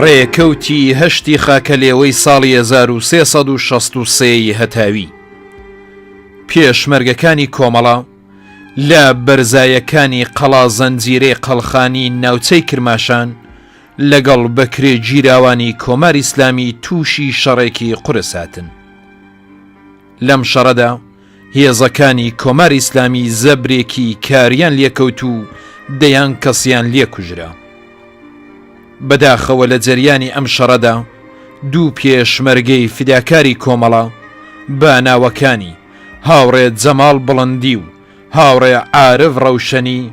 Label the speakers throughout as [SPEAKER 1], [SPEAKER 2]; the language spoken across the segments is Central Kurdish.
[SPEAKER 1] ڕێکەوتی هەشتی خاکەلێوەی ساڵی 1363 ی هەتاوی پێشمەرگەکانی کۆمەڵە لە بەرزایەکانی قەڵا زەنجیرەی قەڵخانی ناوچەی کرماشان لەگەڵ بەکرێ گیراوانی کۆماری ئیسلامی تووشی شەڕێکی قورس هاتن. لەم شەڕەدا هێزەکانی کۆماری ئیسلامی زەبرێکی کاریان لێکەوت و دەیان کەسیان لێکوژرا. بەداخەوە لە جەریانی ئەم شەڕەدا دوو پێشمەرگەی فیداکاری کۆمەڵە بە ناوەکانی هاوڕێ جەماڵ بڵندی و هاوڕێ عارف ڕەوشەنی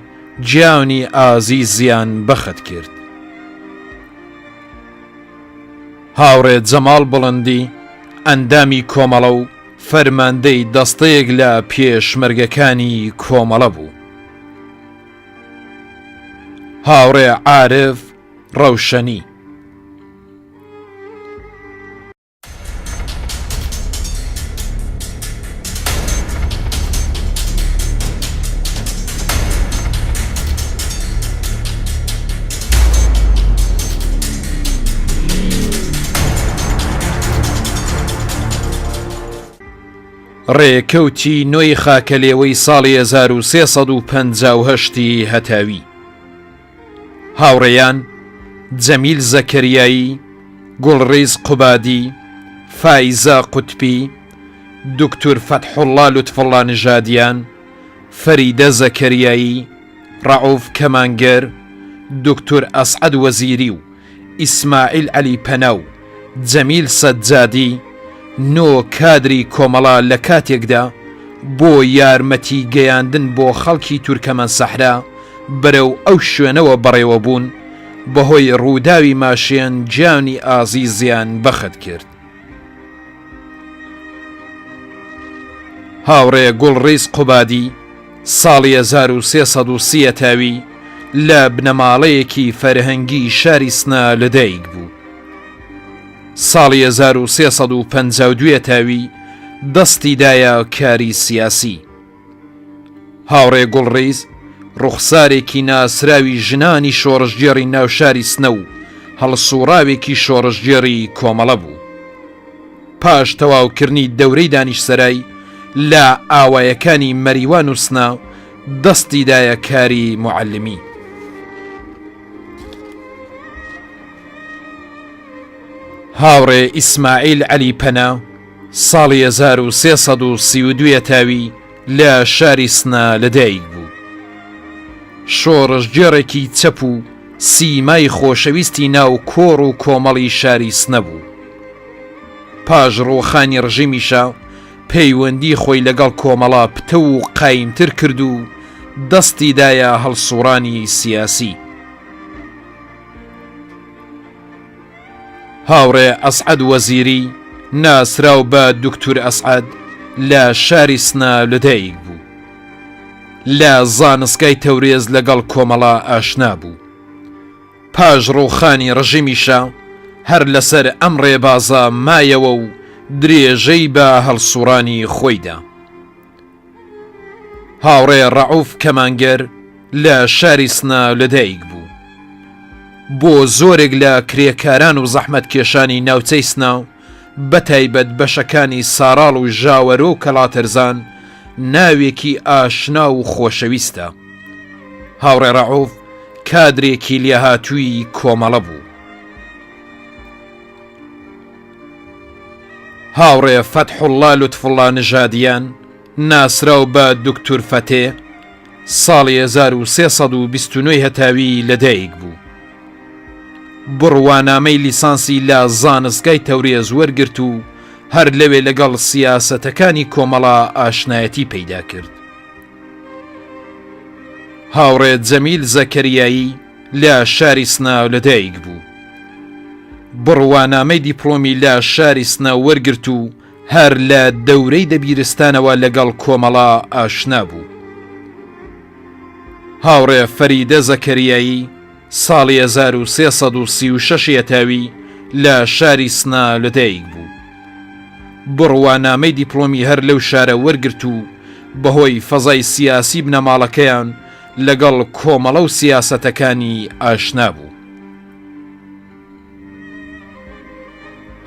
[SPEAKER 1] گیانی ئازیزیان بەخت کرد. هاوڕێ جەماڵ بڵندی ئەندامی کۆمەڵە و فەرماندەی دەستەیەک لە پێشمەرگەکانی کۆمەڵە بوو. هاوڕێ عارف ڕەوشەنی. ڕێکەوتی نۆی خاکەلێوەی ساڵی 1358 ی هەتاوی. هاوڕێیان جەمیل زەکەریایی، گوڵڕیز قوبادی، فایزە قوتبی، دوکتور فەتحوڵڵا لوتفوڵڵا نژادیان، فەریدە زەکەریایی، ڕەئوف کەمانگەر، دوکتور ئەسعەد وەزیری و ئیسماعیل عەلی پەنا و جەمیل سەجادی، نۆ کادری کۆمەڵە لە کاتێکدا بۆ یارمەتی گەیاندن بۆ خەڵکی تورکەمەن سەحرا بەرەو ئەو شوێنەوە بەڕێوە بوون، بەهۆی ڕووداوی ماشێن گیانی ئازیزیان بەخت کرد. هاوڕێ گوڵڕیز قوبادی ساڵی 1330 هەتاوی لە بنەماڵەیەکی فەرهەنگی شاری سنە لەدایک بوو. ساڵی 1352 هەتاوی دەستی دایە کاری سیاسی. هاوڕێ گوڵڕیز ڕوخسارێکی ناسراوی ژنانی شۆڕشگێڕی ناو شاری سنە و هەڵسوڕاوێکی شۆڕشگێڕی کۆمەڵە بوو. پاش تەواوکردنی دەورەی دانیشسەرای لە ئاوایەکانی مەریوان و سنە دەستی دایە کاری موعەلمی. هاوڕێ ئیسماعیل عەلی پەنا ساڵی 1332 یەتاوی لە شاری سنە لەدایک بوو. شۆڕشگێڕێکی چەپ و سیمای خۆشەویستی ناو کۆڕ و کۆمەڵی شاری سنە بوو. پاش ڕووخانی ڕژیمی شا، پەیوەندی خۆی لەگەڵ کۆمەڵە پتەو و قایمتر کرد و دەستی دایە هەڵسوڕانی سیاسی. هاوڕێ ئەسعەد وەزیری، ناسراو بە دوکتور ئەسعەد، لە شاری سنە لەدایک بوو. لە زانستگای تەورێز لەگەڵ کۆمەڵە ئاشنا بوو. پاش ڕووخانی ڕژیمی شا، هەر لەسەر ئەم ڕێبازە مایەوە و درێژەی بە هەڵسووڕانی خۆی دا. هاوڕێ ڕەئوف کەمانگەر لە شاری سنە لەدایک بوو. بۆ زۆرێک لە کرێکاران و زەحمەتکێشانی ناوچەی سنە و بەتایبەت بەشەکانی ساراڵ و ژاوەرۆ و کەڵاتەرزان ناوێکی ئاشنا و خۆشەویستە. هاوڕێ ڕەئوف کادرێکی لێهاتووی کۆمەڵە بوو. هاوڕێ فەتحوڵڵا لوتفوڵڵا نژادیان، ناسراو بە دوکتور فەتێ، ساڵی 1329 هەتاوی لەدایک بوو. بڕوانامەی لیسانسی لە زانستگای تەورێز وەرگرت و هەر لەوێ لەگەڵ سیاسەتەکانی کۆمەڵە ئاشنایەتی پەیدا کرد. هاوڕێ جەمیل زەکەریایی لە شاری سنە لەدایک بوو. بڕوانامەی دیپڵۆمی لە شاری سنە وەرگرت و هەر لە دەورەی دەبیرستانەوە لەگەڵ کۆمەڵە ئاشنا بوو. هاوڕێ فەریدە زەکەریایی ساڵی 1336 یەتاوی لە شاری سنە لەدایک بوو. بڕوانامەی دیپڵۆمی هەر لەو شارە وەرگرت و بەهۆی فەزای سیاسی بنەماڵەکەیان لەگەڵ کۆمەڵە و سیاسەتەکانی ئاشنا بوو.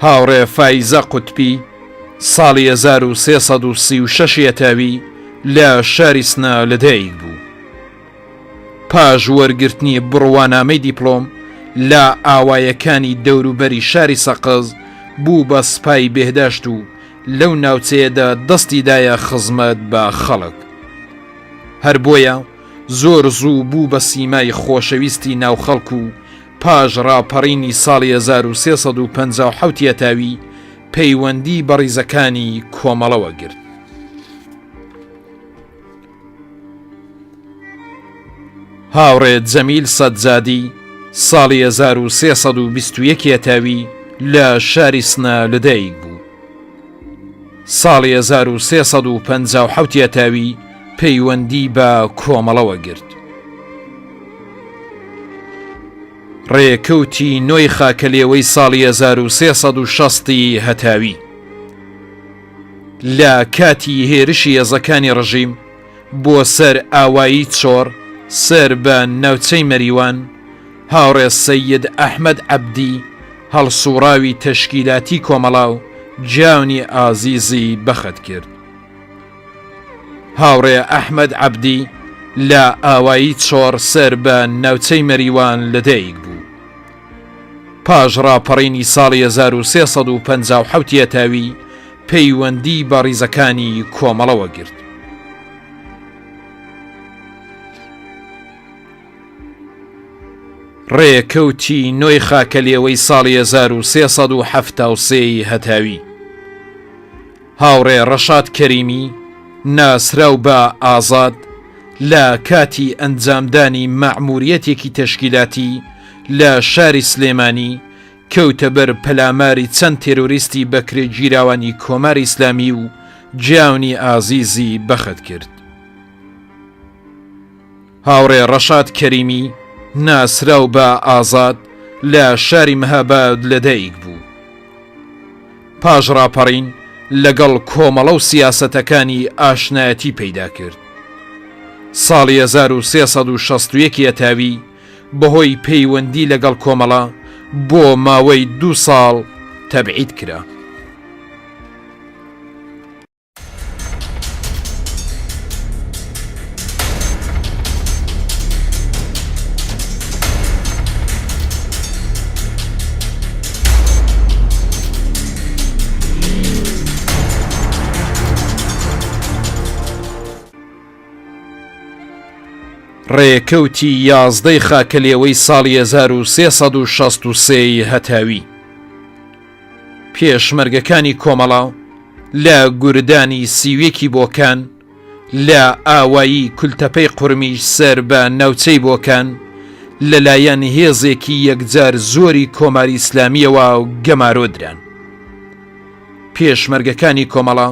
[SPEAKER 1] هاوڕێ فایزە قوتبی ساڵی 1336 هەتاوی لە شاری سنە لەدایک بوو. پاش وەرگرتنی بڕوانامەی دیپلۆم لە ئاوایەکانی دەوروبەری شاری سەقز بوو بە سپای بێهداشت و لەو ناوچەیەدا دەستی دایە خزمەت بە خەڵک. هەر بۆیە زۆر زوو بوو بە سیمای خۆشەویستی ناو خەڵک و پاش ڕاپەڕینی ساڵی 1357 هەتاوی پەیوەندی بە ڕیزەکانی کۆمەڵەوە گرت. هاوڕێ جەمیل سەجادی ساڵی 1321 هەتاوی لە شاری سنە لەدایک بوو. ساڵی 1357 هەتاوی پەیوەندی بە کۆمەڵەوە گرت. ڕێکەوتی نۆی خاکەلێوەی ساڵی 1360 هەتاوی لە کاتی هێرشی هێزەکانی ڕژیم بۆ سەر ئاوایی چۆڕ سەر بە ناوچەی مەریوان، هاوڕێ سەید ئەحمەد عەبدی هەڵسووڕاوی تەشکیلاتی کۆمەڵە و گیانی ئازیزی بەخت کرد. هاوڕێ ئەحمەد عەبدی لە ئاوایی چۆڕ سەر بە ناوچەی مەریوان لەدایک بوو. پاش ڕاپەڕینی ساڵی 1357 هەتاوی پەیوەندی بە ڕیزەکانی کۆمەڵەوە گرت. ڕێکەوتی نۆی خاکەلێوەی ساڵی 1373 هەتاوی هاوڕێ ڕەشاد کەریمی ناسراو بە ئازاد لە کاتی ئەنجامدانی مەعموریەتێکی تەشکیلاتی لە شاری سلێمانی کەوتە بەر پەلاماری چەند تێرۆریستی بەکرێگیراوانی کۆماری ئیسلامی و گیانی ئازیزی بەخت کرد. هاوڕێ ڕەشاد کەریمی ناسراو بە ئازاد لە شاری مهاباد لەدایک بوو. پاش ڕاپەڕین لەگەڵ کۆمەڵە و سیاسەتەکانی ئاشنایەتی پەیدا کرد. ساڵی 1361 هەتاوی بەهۆی پەیوەندی لەگەڵ کۆمەڵە بۆ ماوەی دوو ساڵ تەبعید کرا. ڕێکەوتی یازدەی خاکەلێوەی ساڵی 1363 ی هەتاوی پێشمەرگەکانی کۆمەڵە لە گوردانی سیوێکی بۆکان لە ئاوایی کولتەپەی قورمیش سەر بە ناوچەی بۆکان لەلایەن هێزێکی یەکجار زۆری کۆماری ئیسلامیەوە گەمارۆ دران. پێشمەرگەکانی کۆمەڵە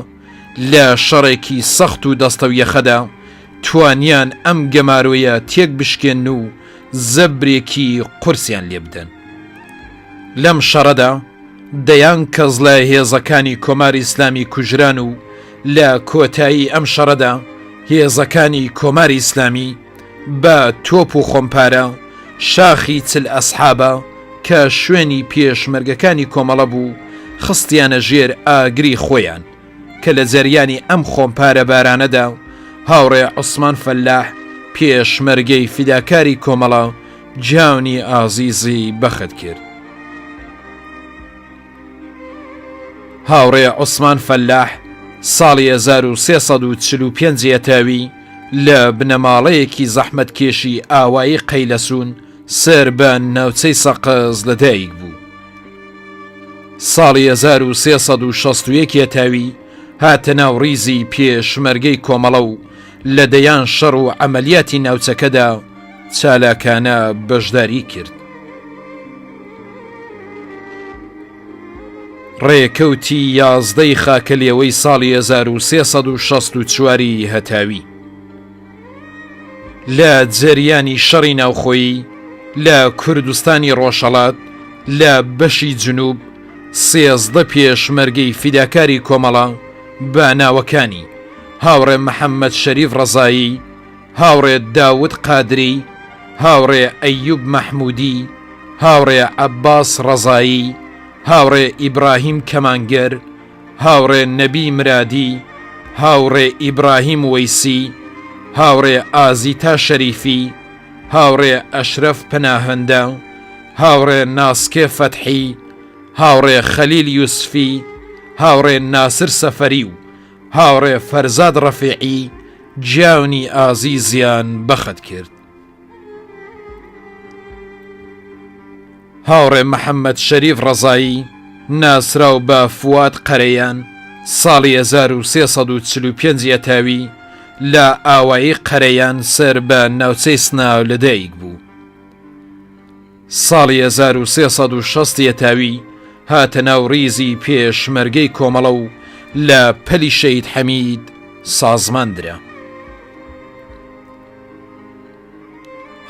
[SPEAKER 1] لە شەڕێکی سەخت و دەستەویەخەدا توانیان ئەم گەمارۆیە تێک بشکێن و زەبرێکی قورسیان لێ بدەن. لەم شەڕەدا دەیان کەس لە هێزەکانی کۆماری ئیسلامی کوژران و لە کۆتایی ئەم شەڕەدا هێزەکانی کۆماری ئیسلامی بە تۆپ و خۆمپارە شاخی چل ئەسحابە کە شوێنی پێشمەرگەکانی کۆمەڵە بوو خستیانە ژێر ئاگری خۆیان کە لە جەریانی ئەم خۆمپارە بارانەدا هاوڕێ عوسمان فەلاح پێشمەرگەی فیداکاری کۆمەڵە گیانی ئازیزی بەخت کرد. هاوڕێ عوسمان فەلاح ساڵی 1345 هەتاوی لە بنەماڵەیەکی زەحمەتکێشی ئاوایی قەیلەسوون سەر بە ناوچەی سەقز لەدایک بوو. ساڵی 1361 هەتاوی هاتە ناو ڕیزی پێشمەرگەی کۆمەڵە و لە دەیان شەڕ و عەمەلیاتی ناوچەکەدا چالاکانە بەشداری کرد. ڕێکەوتی یازدەی خاکەلێوەی ساڵی 1364 ی هەتاوی لە جەریانی شەڕی ناوخۆیی لە کوردستانی ڕۆژهەڵات لە بەشی جنوب 13 پێشمەرگەی فیداکاری کۆمەڵە بە ناوەکانی، هاوڕێ محەممەد شەریف ڕەزایی، هاوڕێ داود قادری، هاوڕێ ئەیوب مەحموودی، هاوڕێ عەباس ڕەزایی، هاوڕێ ئیبراهیم کەمانگەر، هاوڕێ نەبی مرادی، هاوڕێ ئیبراهیم وەیسی، هاوڕێ ئازیتا شەریفی، هاوڕێ ئەشرەف پەناهەندە، هاوڕێ ناسکێ فەتحی، هاوڕێ خەلیل یوسفی، هاوڕێ ناسر سەفەری و هاوڕێ فەرزاد ڕەفیعی گیانی ئازیزیان بەخت کرد. هاوڕێ محەممەد شەریف ڕەزایی، ناسراو بە فواد قەرەیان، ساڵی 1345 یەتاوی لە ئاوایی قەرەیان سەر بە ناوچەی سنە لەدایک بوو. ساڵی 1360 یەتاوی هاتە ناو ڕیزی پێشمەرگەی کۆمەڵە و لە پەلی شەهید حەمید سازمان درا.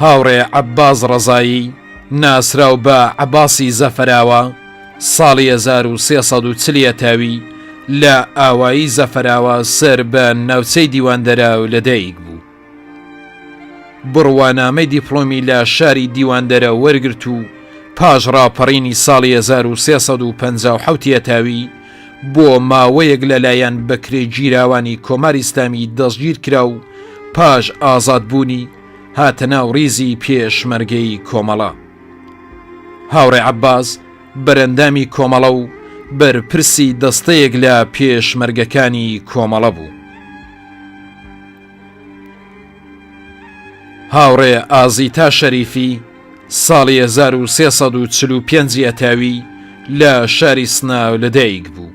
[SPEAKER 1] هاوڕێ عەباس ڕەزایی، ناسراو بە عەباسی زەفەراوە، ساڵی 1340 یەتاوی لە ئاوایی زەفەراوە سەر بە ناوچەی دیواندەرە لەدایک بوو. بڕوانامەی دیپڵۆمی لە شاری دیواندەرە وەرگرت و پاش ڕاپەڕینی ساڵی 1357 یەتاوی بۆ ماوەیەک لەلایەن بەکرێگیراوانی کۆماری ئیسلامی دەستگیر کرا و پاش ئازادبوونی هاتە ناو ڕیزی پێشمەرگەی کۆمەڵە. هاوڕێ عەباس بەرەندامی کۆمەڵە و بەرپرسی دەستەیەک لە پێشمەرگەکانی کۆمەڵە بوو. هاوڕێ ئازیتا شەریفی ساڵی 1345 یەتاوی لە شاری سنە لەدایک بوو.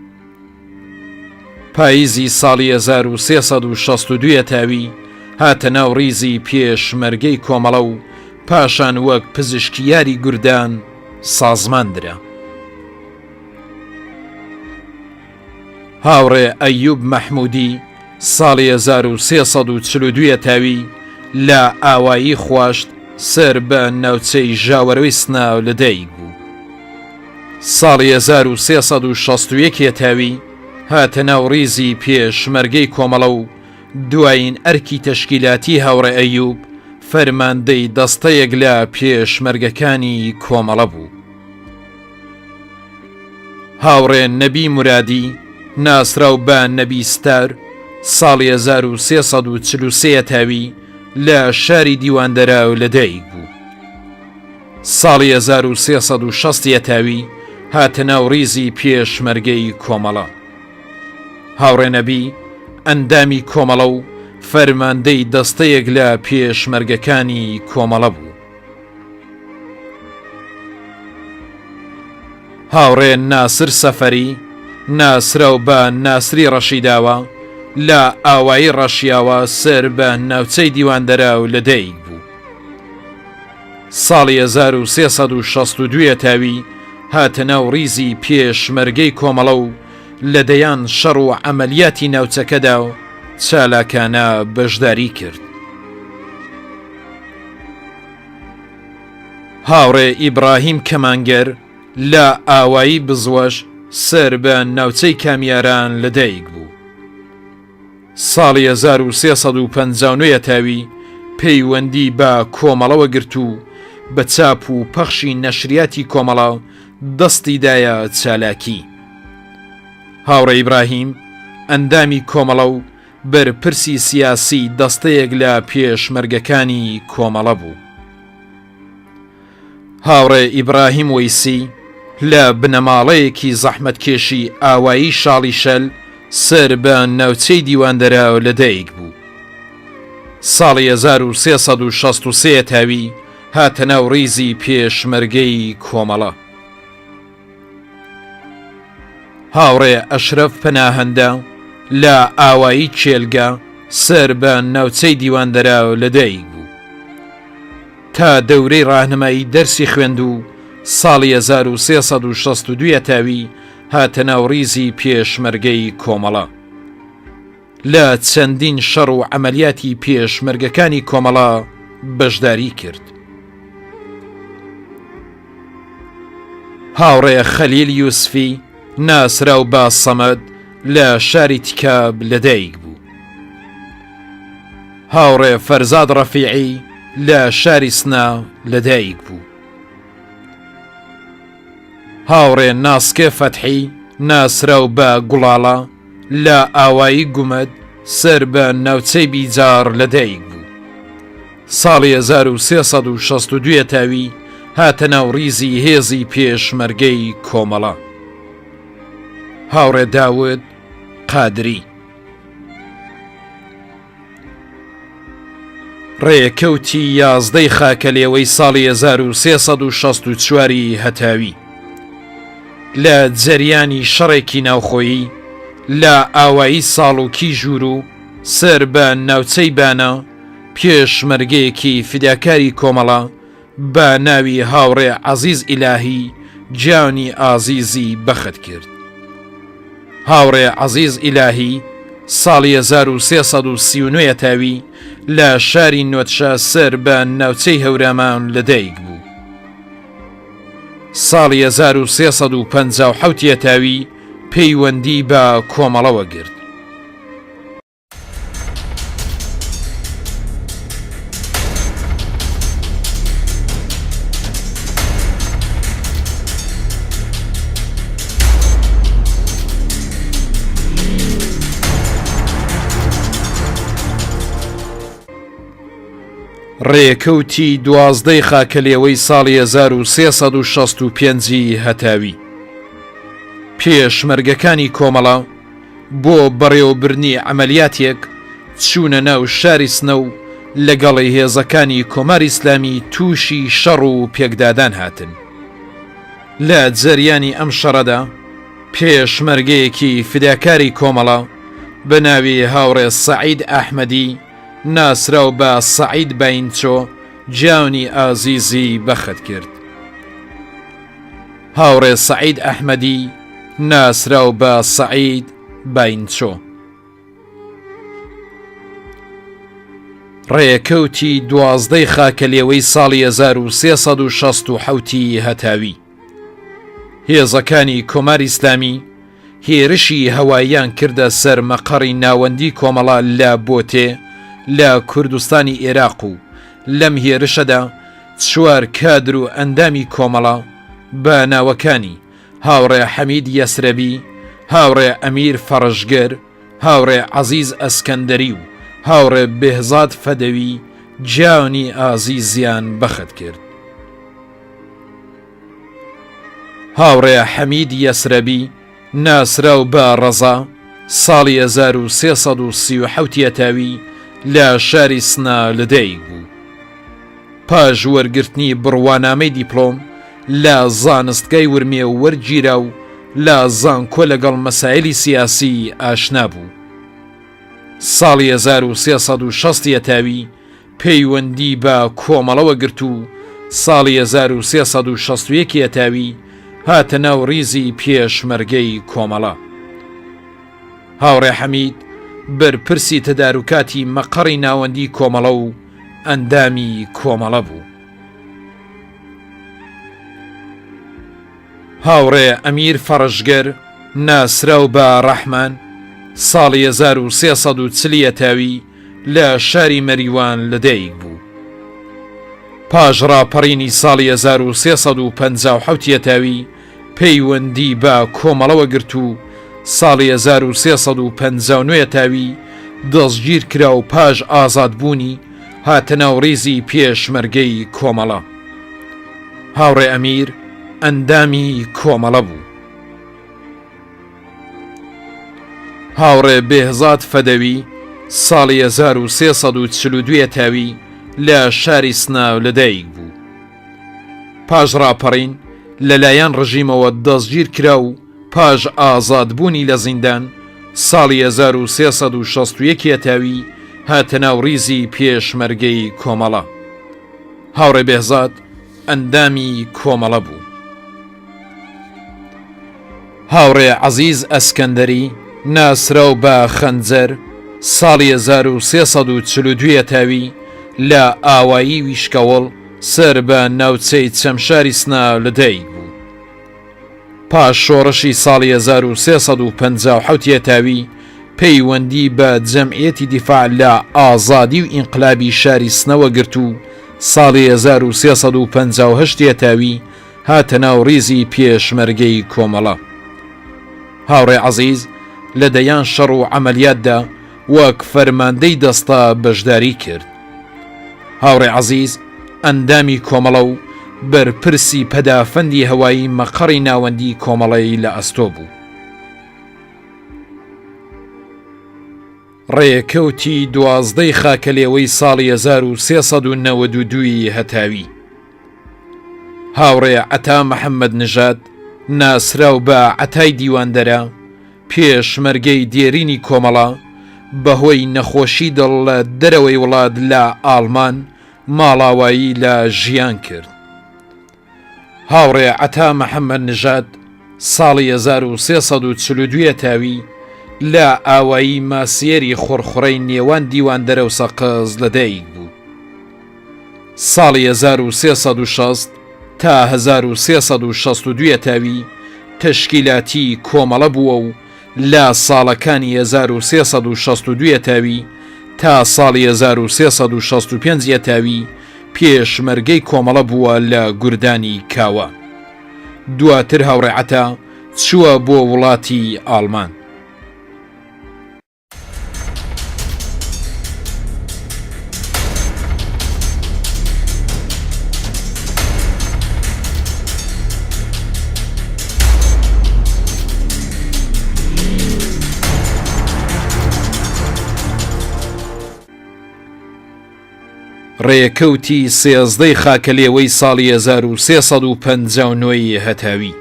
[SPEAKER 1] پاییزی ساڵی 1362 یەتاوی هاتە ناو ڕیزی پێشمەرگەی کۆمەڵە و پاشان وەک پزیشکیاری گوردان سازمان درا. هاوڕێ ئەیوب مەحموودی ساڵی 1342 یەتاوی لە ئاوایی خواشت سەر بە ناوچەی ژاوەرۆی سنە لەدایک بوو. ساڵی 1361 یەتاوی هاتە ناو ڕیزی پێشمەرگەی کۆمەڵە و دوایین ئەرکی تەشکیلاتی هاوڕێ ئەیوب فەرماندەی دەستەیەک لە پێشمەرگەکانی کۆمەڵە بوو. هاوڕێ نەبی مورادی، ناسراو بە نەبی ستار، ساڵی 1343 یەتاوی لە شاری دیواندەرە لەدایک بوو. ساڵی 1360 یەتاوی هاتە ناو ڕیزی پێشمەرگەی کۆمەڵە. هاوڕێ نەبی ئەندامی کۆمەڵە و فەرماندەی دەستەیەک لە پێشمەرگەکانی کۆمەڵە بوو. هاوڕێ ناسر سەفەری، ناسراو بە ناسری ڕەشیداوە، لە ئاوایی ڕەشیاوە سەر بە ناوچەی دیواندەرە لەدایک بوو. ساڵی 1362 یەتاوی هاتە ناو ڕیزی پێشمەرگەی کۆمەڵە و لە دەیان شەڕ و عەمەلیاتی ناوچەکەدا و چالاکانە بەشداری کرد. هاوڕێ ئیبراهیم کەمانگەر لە ئاوایی بزوەش سەر بە ناوچەی کامیاران لەدایک بوو. ساڵی 1359 یەتاوی پەیوەندی بە کۆمەڵەوە گرت و بە چاپ و پەخشی نەشریاتی کۆمەڵە دەستی دایە چالاکی. هاوڕێ ئیبراهیم ئەندامی کۆمەڵە و بەرپرسی سیاسی دەستەیەک لە پێشمەرگەکانی کۆمەڵە بوو. هاوڕێ ئیبراهیم وەیسی لە بنەماڵەیەکی زەحمەتکێشی ئاوایی شاڵیشەل سەر بە ناوچەی دیواندەرە لەدایک بوو. ساڵی 1363 تاوی هاتە ناو ڕیزی پێشمەرگەی کۆمەڵە. هاوڕێ ئەشرەف پەناهەندە لە ئاوایی کێلگە سەر بە ناوچەی دیواندەرە لەدایک بوو. تا دەورەی ڕاهنمایی دەرسی خوێند و ساڵی 1362 یەتاوی هاتە ناو ڕیزی پێشمەرگەی کۆمەڵە. لە چەندین شەڕ و عەمەلیاتی پێشمەرگەکانی کۆمەڵە بەشداری کرد. هاوڕێ خەلیل یوسفی ناسراو بە سەمەد لە شاری تکاب لەدایک بوو. هاوڕێ فەرزاد ڕەفیعی لە شاری سنە لەدایک بوو. هاوڕێ ناسکێ فەتحی ناسراو بە گوڵاڵە لە ئاوایی گومەد سەر بە ناوچەی بیجاڕ لەدایک بوو. ساڵی 1362 هەتاوی هاتە ناو ڕیزی هێزی پێشمەرگەی کۆمەڵە. هاوڕێ داود قادری. ڕێکەوتی یازدەی خاکەلێوەی ساڵی 1364 ی هەتاوی لە جەریانی شەڕێکی ناوخۆیی لە ئاوایی ساڵوکی ژوورو سەر بە ناوچەی بانە پێشمەرگەیەکی فیداکاری کۆمەڵە بە ناوی هاوڕێ عەزیز ئیلاهی گیانی ئازیزی بەخت کرد. هاوڕێ عەزیز ئیلاهی ساڵی 1339 هەتاوی لە شاری نۆدشە سەر بە ناوچەی هەورامان لەدایک بوو. ساڵی 1357 هەتاوی پەیوەندی بە کۆمەڵەوە گرت. ڕێکەوتی دوازدەی خاکەلێوەی ساڵی 1365 ی هەتاوی پێشمەرگەکانی کۆمەڵە بۆ بەڕێوەبردنی عەمەلیاتێک چوونە ناو شاری سنە و لەگەڵ هێزەکانی کۆماری ئیسلامی تووشی شەڕ و پێکدادان هاتن. لە جەریانی ئەم شەڕەدا پێشمەرگەیەکی فیداکاری کۆمەڵە بە ناوی هاوڕێ سەعید ئەحمەدی ناسراو بە سەعید باینچۆ گیانی ئازیزی بەخت کرد. هاوڕێ سەعید ئەحمەدی ناسراو بە سەعید باینچۆ. ڕێکەوتی دوازدەی خاکەلێوەی ساڵی 1367 ی هەتاوی هێزەکانی کۆماری ئیسلامی هێرشی هەواییان کردە سەر مەقەڕی ناوەندی کۆمەڵە لە بۆتێ لە کوردستانی ئێراق و لەم هێرشەدا چوار کادر و ئەندامی کۆمەڵە بە ناوەکانی، هاوڕێ حەمید یەسرەبی، هاوڕێ ئەمیر فەڕشگر، هاوڕێ عەزیز ئەسکەندەری و هاوڕێ بێهزاد فەدەوی گیانی ئازیزیان بەخت کرد. هاوڕێ حەمید یەسرەبی ناسراو بە ڕەزا، ساڵی 1337 هەتاوی لە شاری سنە لەدایک بوو. پاش وەرگرتنی بڕوانامەی دیپلۆم لە زانستگای ورمێ وەرگیرا و لە زانکۆ لەگەڵ مەسایلی سیاسی ئاشنا بوو. ساڵی 1360 هەتاوی پەیوەندی بە کۆمەڵەوە گرت و ساڵی 1361 هەتاوی هاتە ناو ڕیزی پێشمەرگەی کۆمەڵە. هاوڕێ حەمید بەرپرسی تەداروکاتی مەقەڕی ناوەندی کۆمەڵە و ئەندامی کۆمەڵە بوو. هاوڕێ ئەمیر فەڕشگەر ناسراو بە ڕەحمان ساڵی 1340 هەتاوی لە شاری مەریوان لەدایک بوو. پاش ڕاپەڕینی ساڵی 1357 هەتاوی پەیوەندی بە کۆمەڵەوە گرت و ساڵی 1359 هەتاوی دەستگیر کرا و پاش ئازادبوونی هاتە ناو ڕیزی پێشمەرگەی کۆمەڵە. هاوڕێ ئەمیر ئەندامی کۆمەڵە بوو. هاوڕێ بێهزاد فەدەوی ساڵی 1342 هەتاوی لە شاری سنە لەدایک بوو. پاش ڕاپەڕین لەلایەن ڕژیمەوە دەستگیر کرا و پاش ئازادبوونی لە زیندان ساڵی 1361 هەتاوی هاتە ناو ڕیزی پێشمەرگەی کۆمەڵە. هاوڕێ بێهزاد ئەندامی کۆمەڵە بوو. هاوڕێ عەزیز ئەسکەندەری ناسراو بە خەنجەر ساڵی 1342 هەتاوی لە ئاوایی ویشکەوڵ سەر بە ناوچەی چەمشاری سنە لەدایک بوو. پاش شۆڕشی ساڵی 1357 هەتاوی پەیوەندی بە جەمعیەتی دیفاع لە ئازادی و ئینقلابی شاری سنەوە گرت و ساڵی 1358 هەتاوی. هاتە ناو ڕیزی پێشمەرگەی کۆمەڵە. هاوڕێ عەزیز لە دەیان شەڕ و عەمەلیاتدا وەک فەرماندەی دەستە بەشداری کرد. هاوڕێ عەزیز ئەندامی کۆمەڵە و بەرپرسی پەدافەندی هەوایی مەقەڕی ناوەندی کۆمەڵەی لە ئەستۆ بوو. ڕێکەوتی دوازدەی خاکەلێوەی ساڵی 1392 ی هەتاوی. هاوڕێ عەتا محەممەد نژاد ناسراو بە عەتای دیواندەرە، پێشمەرگەی دێرینی کۆمەڵە، بەهۆی نەخۆشی دڵ لە دەرەوەی وڵات لە ئاڵمان ماڵاوایی لە ژیان کرد. هاوڕێ عەتا محەممەد نژاد ساڵی 1342 هەتاوی لە ئاوایی ماسیەری خوڕخوڕەی نێوان دیواندەرە و سەقز لەدایک بوو. ساڵی 1360 تا 1362 هەتاوی تەشکیلاتی کۆمەڵە بووە و لە ساڵەکانی 1362 هەتاوی تا ساڵی 1365 هەتاوی پێشمەرگەی کۆمەڵە بووە لە گوردانی کاوە. دواتر هاوڕێ عەتا چووە بۆ وڵاتی ئاڵمان. ڕێکەوتی سێزدەی خاکەلێوەی ساڵی 1359 ی هەتاوی.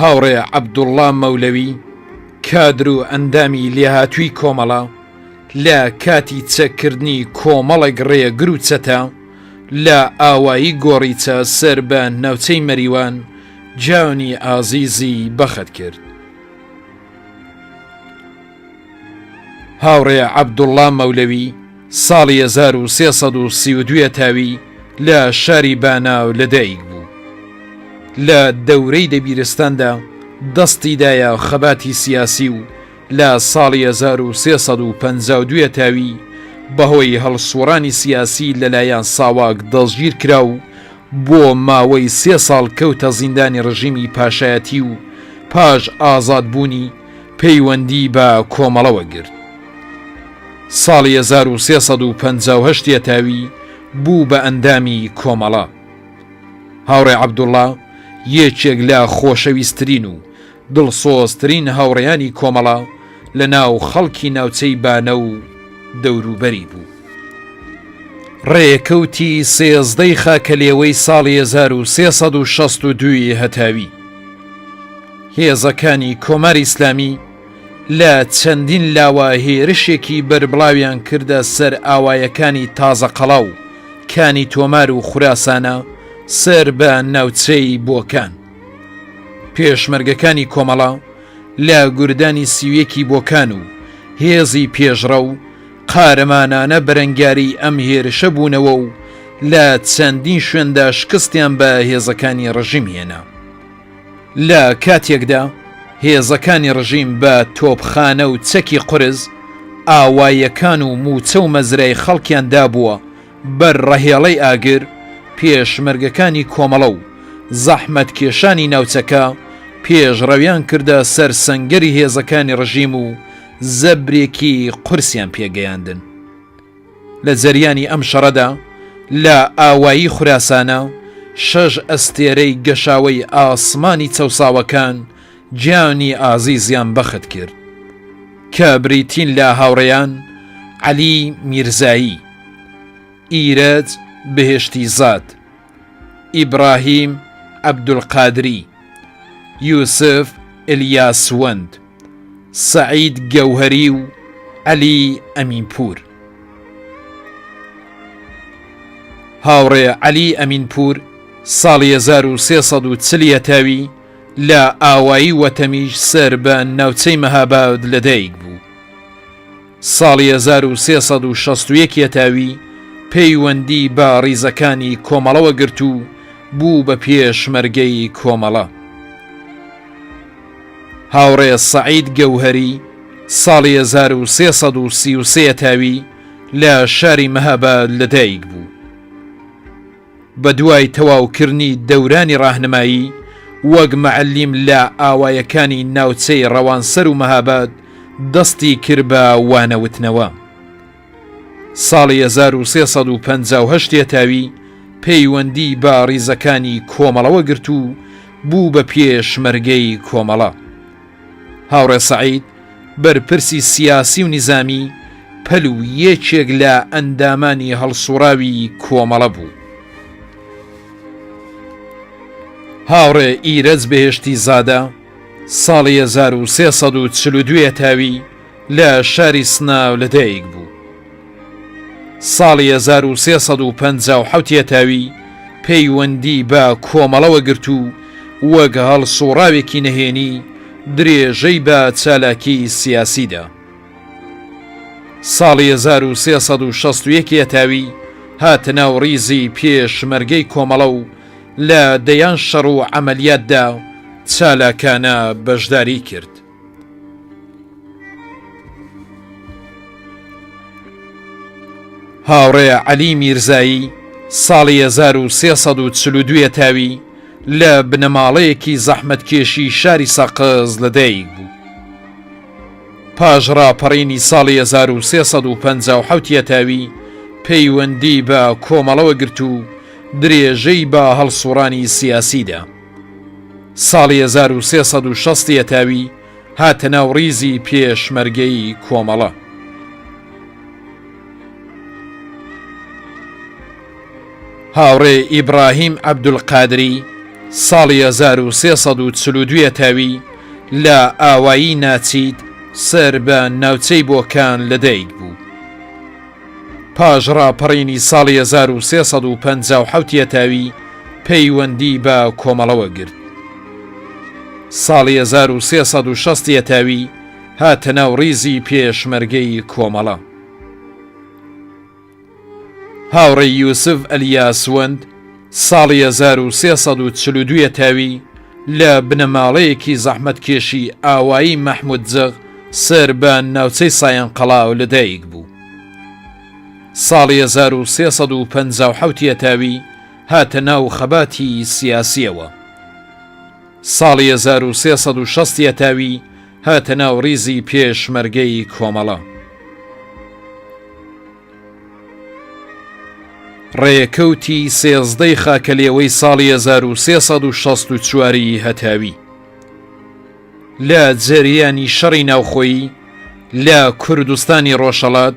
[SPEAKER 1] هاوڕێ عەبدوڵڵا مەولەوی، کادر و ئەندامی لێهاتووی کۆمەڵە، لە کاتی چەککردنی کۆمەڵێک ڕێگر و چەتە لە ئاوایی گۆڕیچە سەر بە ناوچەی مەریوان گیانی ئازیزی بەخت کرد. هاوڕێ عەبدوڵڵا مەولەوی ساڵی 1332 هەتاوی لە شاری باناو لەدایک بوو. لە دەورەی دەبیرستاندا دەستی دایە خەباتی سیاسی و لە ساڵی 1352 هەتاوی بەهۆی هەڵسوڕانی سیاسی لەلایەن ساواک دەستگیر کرا و بۆ ماوەی سێ ساڵ کەوتە زیندانی ڕژیمی پاشایەتی و پاش ئازادبوونی پەیوەندی بە کۆمەڵەوە گرت. ساڵی 1358 هەتاوی بوو بە ئەندامی کۆمەڵە. هاوڕێ عەبدوڵڵا یەکێک لە خۆشەویستترین و دڵسۆزترین هاوڕێیانی کۆمەڵە لە ناو خەڵکی ناوچەی بانە و دەوروبەری بوو. ڕێکەوتی سێزدەی خاکەلێوەی ساڵی 1362 هەتاوی. هێزەکانی کۆماری ئیسلامی لە چەندین لاوە هێرشێکی بەربڵاویان کردە سەر ئاوایەکانی تازەقەڵا و کانی تۆمار و خوراسانە سەر بە ناوچەی بۆکان. پێشمەرگەکانی کۆمەڵە لە گوردانی سیویەکی بۆکان و هێزی پێشڕەو قارەمانانە بەرەنگاری ئەم هێرشە بوونەوە و لە چەندین شوێندا شکستیان بە هێزەکانی ڕژیم هێنا. لە کاتێکدا هێزەکانی ڕژیم بە تۆپخانە و چەکی قورس ئاواییەکان و مووچە و مەزرای خەڵکیان دابووە بەر ڕەهێڵەی ئاگر، پێشمەرگەکانی کۆمەڵە و زەحمەتکێشانی ناوچەکە پێشڕەویان کردە سەر سەنگەری هێزەکانی ڕژیم و زەبرێکی قورسیان پێگەیاندن. لە جەریانی ئەم شەڕەدا لە ئاوایی خوراسانە شەش ئەستێرەی گەشاوەی ئاسمانی چەوساوەکان گیانی ئازیزیان بەخت کرد کە بریتین لە هاوڕێیان عەلی میرزایی، ئیرەج بهێشتیزاد، ئیبراهیم عەبدولقادری، یوسف ئەلیاسوەند، سەعید گەوهەری و عەلی ئەمینپوور. هاوڕێ عەلی ئەمینپوور ساڵی 1340 هەتاوی لە ئاوایی وەتەمیش سەر بە ناوچەی مەهاباد لەدایک بوو. ساڵی 1361 هەتاوی پەیوەندی بە ڕیزەکانی کۆمەڵەوە گرت و بوو بە پێشمەرگەی کۆمەڵە. هاوڕێ سەعید گەوهەری ساڵی 1333 هەتاوی لە شاری مەهاباد لەدایک بوو. بە دوای تەواوکردنی دەورانی ڕاهنمایی وەک مەعەلیم لە ئاوایەکانی ناوچەی ڕەوانسەر و مەهاباد دەستی کرد بە وانەوتنەوە. ساڵی 1358 هەتاوی پەیوەندی بە ڕیزەکانی کۆمەڵەوە گرت و بوو بە پێشمەرگەی کۆمەڵە. هاوڕێ سەعید بەرپرسی سیاسی و نیزامی پەل و یەکێک لە ئەندامانی هەڵسوڕاوی کۆمەڵە بوو. هاوڕێ ئیرەج بەهێشتی زادە ساڵی 1342 هەتاوی لە شاری سنە لەدایک بوو. ساڵی 1357 هەتاوی پەیوەندی بە کۆمەڵەوە گرت و وەک هەڵسوڕاوێکی نەهێنی درێژەی بە چالاکی سیاسی دا. ساڵی 1361 هەتاوی هاتە ناو ڕیزی پێشمەرگەی کۆمەڵە و لە دەیان شەڕ و عەمەلیاتدا چالاکانە بەشداری کرد. هاوڕێ عەلی میرزایی ساڵی 1342 هەتاوی لە بنەماڵەیەکی زەحمەتکێشی شاری سەقز لەدایک بوو. پاش ڕاپەڕینی ساڵی 1357 هەتاوی پەیوەندی بە کۆمەڵەوە گرت و درێژەی بە هەڵسوڕانی سیاسیدا. ساڵی 1360 هەتاوی هاتە ناو ڕیزی پێشمەرگەی کۆمەڵە. هاوڕێ ئیبراهیم عەبدولقادری ساڵی 1342 هەتاوی لە ئاوایی ناچیت سەر بە ناوچەی بۆکان لەدایک بوو. پاش ڕاپەڕینی ساڵی 1357 هەتاوی پەیوەندی بە کۆمەڵەوە گرت. ساڵی 1360 هەتاوی هاتە ناو ڕیزی پێشمەرگەی کۆمەڵە. هاوڕێی یوسف ئەلیاسوەند ساڵی 1342 هەتاوی لە بنەماڵەیەکی زەحمەتکێشی ئاوایی مەحمودجغ سەر بە ناوچەی سایەنقەڵا لەدایک بوو. ساڵی 1357 هەتاوی هاتە ناو خەباتی سیاسیەوە. ساڵی 1360 هەتاوی هاتە ناو ڕیزی پێشمەرگەی کۆمەڵە. ڕێکەوتی سێزدەی خاکەلێوەی ساڵی 1364 ی هەتاوی لە جەریانی شەڕی ناوخۆیی لە کوردستانی ڕۆژهەڵات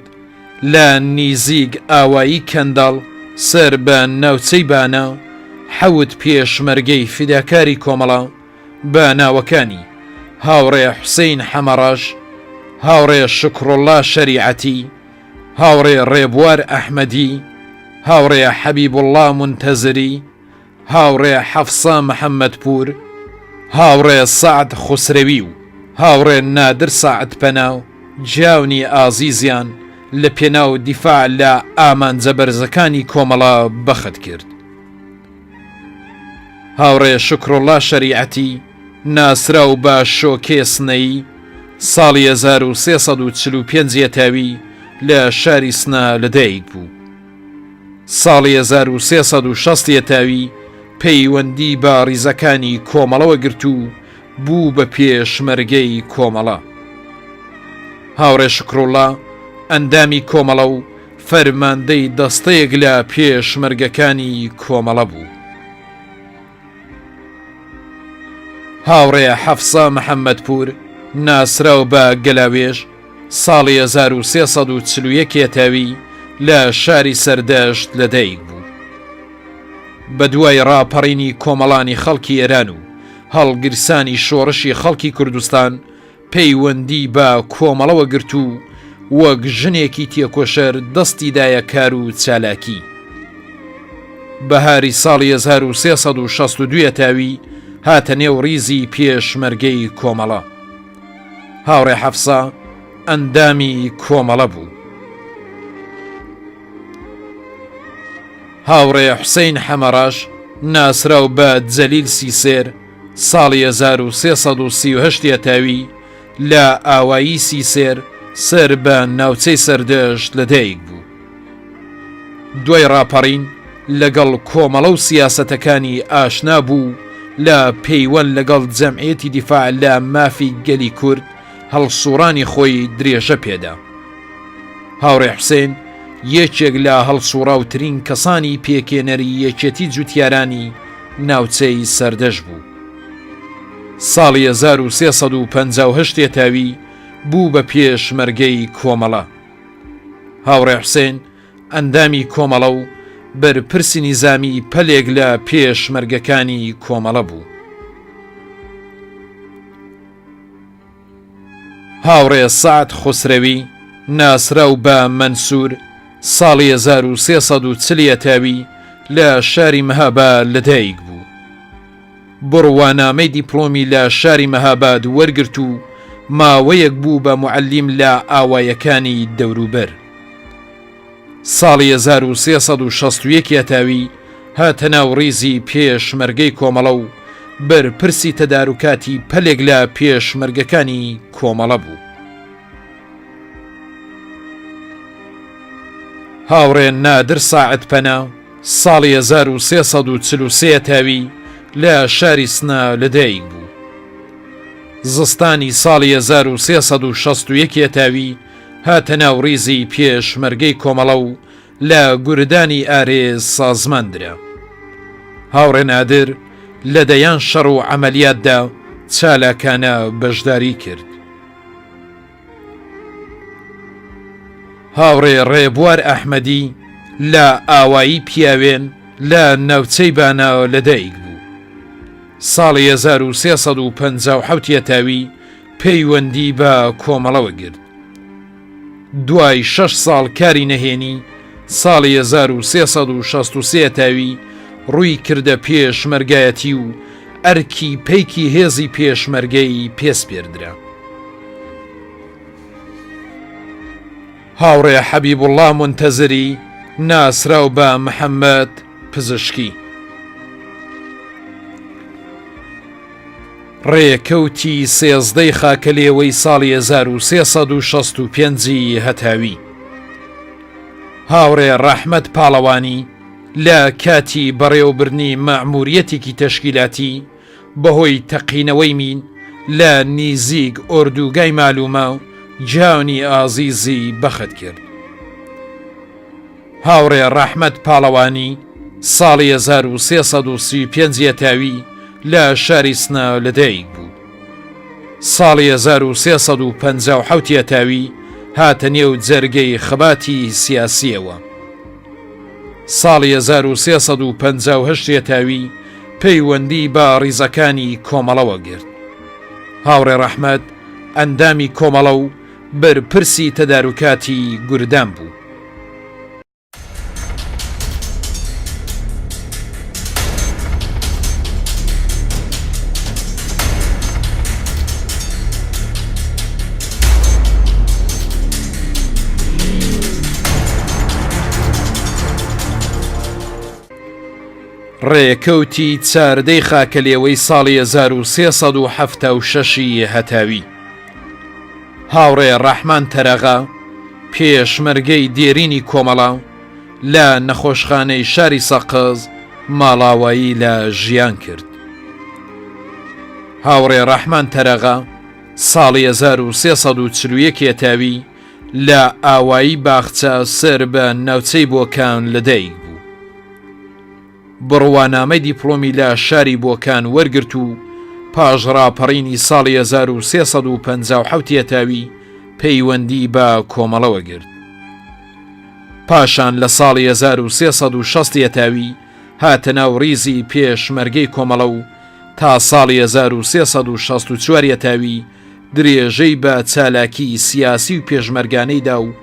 [SPEAKER 1] لە نیزیک ئاوایی کەنداڵ سەر بە ناوچەی بانە حەوت پێشمەرگەی فیداکاری کۆمەڵە بە ناوەکانی، هاوڕێ حوسەین حەمەڕەش، هاوڕێ شوکڕوڵڵا شەریعەتی، هاوڕێ ڕێبوار ئەحمەدی، هاوڕێ حەبیبوڵڵا مونتەزری، هاوڕێ حەفسە محەممەدپوور، هاوڕێ سەعد خوسرەوی و هاوڕێ نادر ساعدپەنا گیانی ئازیزیان لە پێناو دیفاع لە ئامانجە بەرزەکانی کۆمەڵە بەخت کرد. هاوڕێ شوکروڵڵا شەریعەتی، ناسراو بە شۆکێ سنەیی، ساڵی 1345 هەتاوی لە شاری سنە لەدایک بوو. ساڵی 1360 هەتاوی پەیوەندی بە ڕیزەکانی کۆمەڵەوە گرت و بوو بە پێشمەرگەی کۆمەڵە. هاوڕێ شوکروڵڵا ئەندامی کۆمەڵە و فەرماندەی دەستەیەک لە پێشمەرگەکانی کۆمەڵە بوو. هاوڕێ حەفسە محەممەدپوور ناسراو بە گەلاوێژ ساڵی 1341 هەتاوی لە شاری سەردەشت لەدایک بوو. بە دوای ڕاپەڕینی کۆمەڵانی خەڵکی ئێران و هەڵگیرسانی شۆڕشی خەڵکی کوردستان پەیوەندی بە کۆمەڵەوە گرت و وەک ژنێکی تێکۆشەر دەستی دایە کار و چالاکی. بەهاری ساڵی 1362 هەتاوی هاتە نێو ڕیزی پێشمەرگەی کۆمەڵە. هاوڕێ حەفسە ئەندامی کۆمەڵە بوو. هاوڕێ حوسەین حەمەڕەش ناسراو بە جەلیل سیسێر ساڵی 1338 هەتاوی لە ئاوایی سیسێر سەر بە ناوچەی سەردەشت لەدایک بوو. دوای ڕاپەڕین. لەگەڵ کۆمەڵە و سیاسەتەکانی ئاشنا بوو و لە پەیوەند لەگەڵ جەمعیەتی دیفاع لە مافی گەلی کورد هەڵسووڕانی خۆی درێژە پێدا. هاوڕێ حوسێن یەکێک لە هەڵسووڕاوترین کەسانی پێکهێنەری یەکێتی جووتیارانی ناوچەی سەردەشت بوو. ساڵی 1358 هەتاوی بوو بە پێشمەرگەی کۆمەڵە. هاوڕێ حوسێن ئەندامی کۆمەڵە و بەرپرسی نیزامی پەلێک لە پێشمەرگەکانی کۆمەڵە بوو. هاوڕێ سەعد خوسرەوی ناسراو بە مەنسوور ساڵی 1340 یەتاوی لە شاری مەهاباد لەدایک بوو. بڕوانامەی دیپڵۆمی لە شاری مەهاباد وەرگرت و ماوەیەک بوو بە موعەلیم لە ئاوایەکانی دەوروبەر. ساڵی 1361 یەتاوی هاتە ناو ڕیزی پێشمەرگەی کۆمەڵە و بەرپرسی تەداروکاتی پەلێک لە پێشمەرگەکانی کۆمەڵە بوو. هاوڕێ نادر ساعدپەنا ساڵی 1343 تاوی لە شاری سنە لەدایک بوو. زستانی ساڵی 1361 تاوی هاتە ناو ڕیزی پێشمەرگەی کۆمەڵە و لە گوردانی ئارێز سازمان درا. هاوڕێ نادر لە دەیان شەڕ و عەمەلیاتدا چالاکانە بەشداری کرد. هاوڕێ ڕێبوار ئەحمەدی لە ئاوایی پیاوێن لە ناوچەی بانە لەدایک بوو. ساڵی 1357 یەتاوی پەیوەندی بە کۆمەڵەوە گرت. دوای شەش ساڵ کاری نەهێنی، ساڵی 1363 تاوی ڕووی کردە پێشمەرگایەتی و ئەرکی پەیکی هێزی پێشمەرگەی پێسپێردرا. هاوڕێ حەبیبوڵڵا مونتەزری ناسراو بە محەممەد پزشکی. ڕێکەوتی سێزدەی خاکەلێوەی ساڵی 1365 ی هەتاوی. هاوڕێ ڕەحمەت پاڵەوانی لە کاتی بەڕێوەبردنی مەئموریەتێکی تەشکیلاتی بەهۆی تەقینەوەی مین لە نیزیک ئۆردوگای مالومە گیانی ئازیزی بەخت کرد. هاوڕێ ڕەحمەت پاڵەوانی ساڵی 1335 یەتاوی لە شاری سنە لەدایک بوو. ساڵی 1357 یەتاوی هاتە نێو جەرگەی خەباتی سیاسییەوە. ساڵی 1358 یەتاوی پەیوەندی بە ڕیزەکانی کۆمەڵەوە گرت. هاوڕێ ڕەحمەت ئەندامی کۆمەڵە و بەرپرسی تەداروکاتی گوردان بوو. ڕێکەوتی چاردەی خاکەلێوەی ساڵی 1376 ی هەتاوی. هاوڕێ ڕەحمان تەرەغا، پێشمەرگەی دێرینی کۆمەڵە، لە نەخۆشخانەی شاری سەقز ماڵاوایی لە ژیان کرد. هاوڕێ ڕەحمان تەرەغا ساڵی 1341 هەتاوی لە ئاوایی باخچە سەر بە ناوچەی بۆکان لەدایک بوو. بڕوانامەی دیپڵۆمی لە شاری بۆکان وەرگرت و پاش ڕاپەڕینی ساڵی 1357 یەتاوی پەیوەندی بە کۆمەڵەوە گرت. پاشان لە ساڵی 1360 یەتاوی هاتە ناو ڕیزی پێشمەرگەی کۆمەڵە و تا ساڵی 1364 یەتاوی درێژەی بە چالاکیی سیاسی و پێشمەرگانەی دا و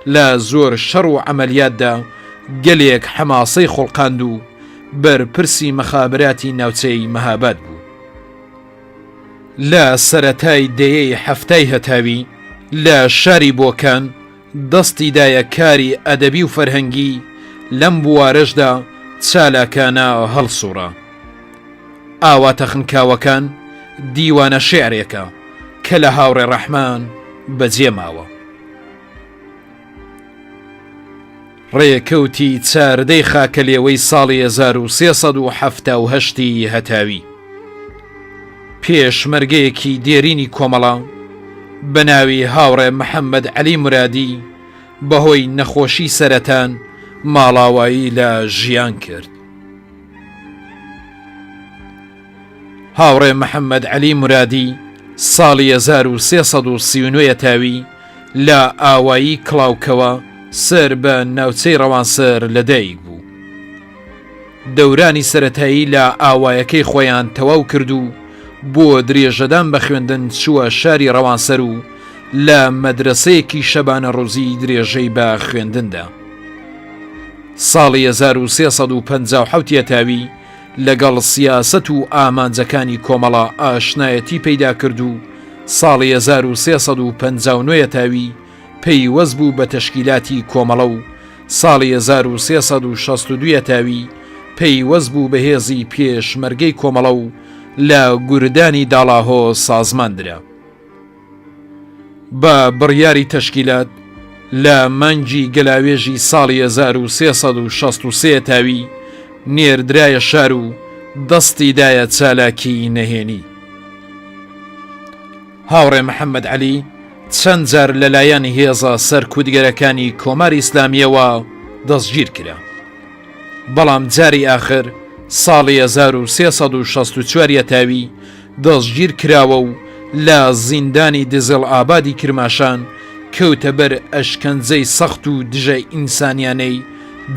[SPEAKER 1] لە زۆر شەڕ و عەمەلیاتدا گەلێک حەماسەی خوڵقاند و بەرپرسی مەخابراتی ناوچەی مەهاباد بوو. لە سەرەتای دەیەی حەفتای هەتاوی لە شاری بۆکان دەستی دایە کاری ئەدەبی و فەرهەنگی، لەم بوارەشدا چالاکانە هەڵسووڕا. ئاواتە خنکاوەکان دیوانە شیعرێکە کە لە هاوڕێ ڕەحمان بەجێ ماوە. ڕێکەوتی چاردەی خاکەلێوەی ساڵی 1378 ی هەتاوی. پێشمەرگەیەکی دێرینی کۆمەڵە بە ناوی هاوڕێ محەممەد عەلی مورادی بەهۆی نەخۆشی سەرەتان ماڵاوایی لە ژیان کرد. هاوڕێ محەممەد عەلی مورادی ساڵی 1339 یەتاوی لە ئاوایی کڵاوکەوە سەر بە ناوچەی ڕەوانسەر لەدایک بوو. دەورانی سەرەتایی لە ئاوایەکەی خۆیان تەواو کرد و بۆ درێژەدان بە خوێندن چووە شاری ڕەوانسەر و لە مەدرەسەیەکی شەبانە ڕۆزی درێژەی بە خوێندندا. ساڵی 1357 یەتاوی لەگەڵ سیاسەت و ئامانجەکانی کۆمەڵە ئاشنایەتی پەیدا کرد و ساڵی 1359 یەتاوی پەیوەست بوو بە تەشکیلاتی کۆمەڵە و ساڵی 1362 یەتاوی پەیوەست بوو بە هێزی پێشمەرگەی کۆمەڵە و لە گوردانی داڵاهۆ سازمان درا. بە بڕیاری تەشکیلات لە مانگی گەلاوێژی ساڵی 1363 تاوی نێردرایە شار و دەستی دایە چالاکی نەهێنی. هاوڕێ محەممەد عەلی چەند جار لەلایەن هێزە سەرکوتگەرەکانی کۆماری ئیسلامییەوە دەستگیر کرا. بەڵام جاری ئاخر ساڵی 1364 یەتاوی دەستگیر کراوە و لە زیندانی دزڵ ئابادی کرماشان کەوتە بەر ئەشکەنجەی سەخت و دژە ئینسانیانەی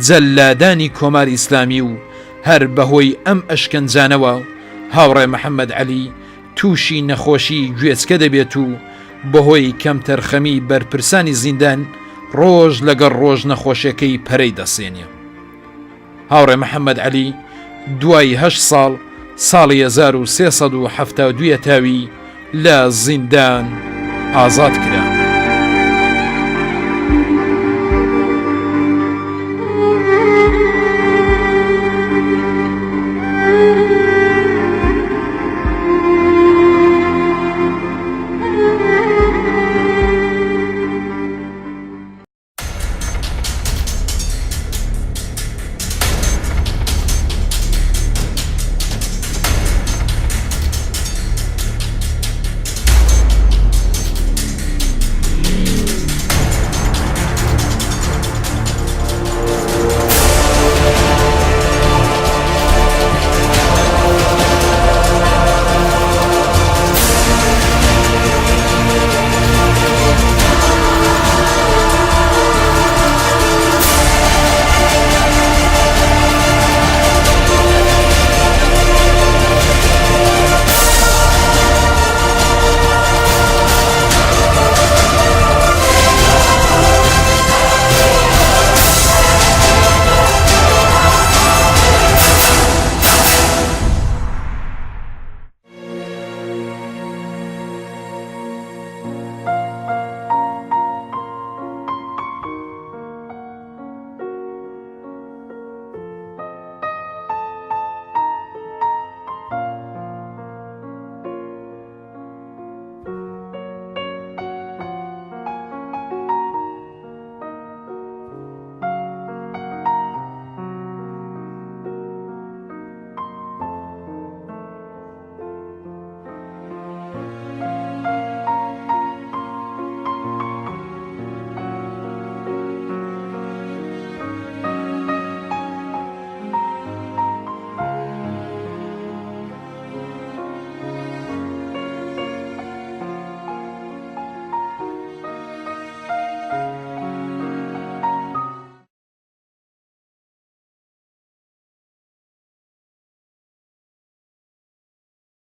[SPEAKER 1] جەلادانی کۆماری ئیسلامی و هەر بەهۆی ئەم ئەشکەنجانەوە هاوڕێ محەممەد عەلی تووشی نەخۆشی گوێچکە دەبێت و بەهۆی کەمتەرخەمی بەرپرسانی زیندان ڕۆژ لەگەڵ ڕۆژ نەخۆشیەکەی پەرەی دەسێنێ. هاوڕێ محەممەد عەلی دوای هەشت ساڵ ساڵی 1372 تاوی لە زیندان ئازاد کرا.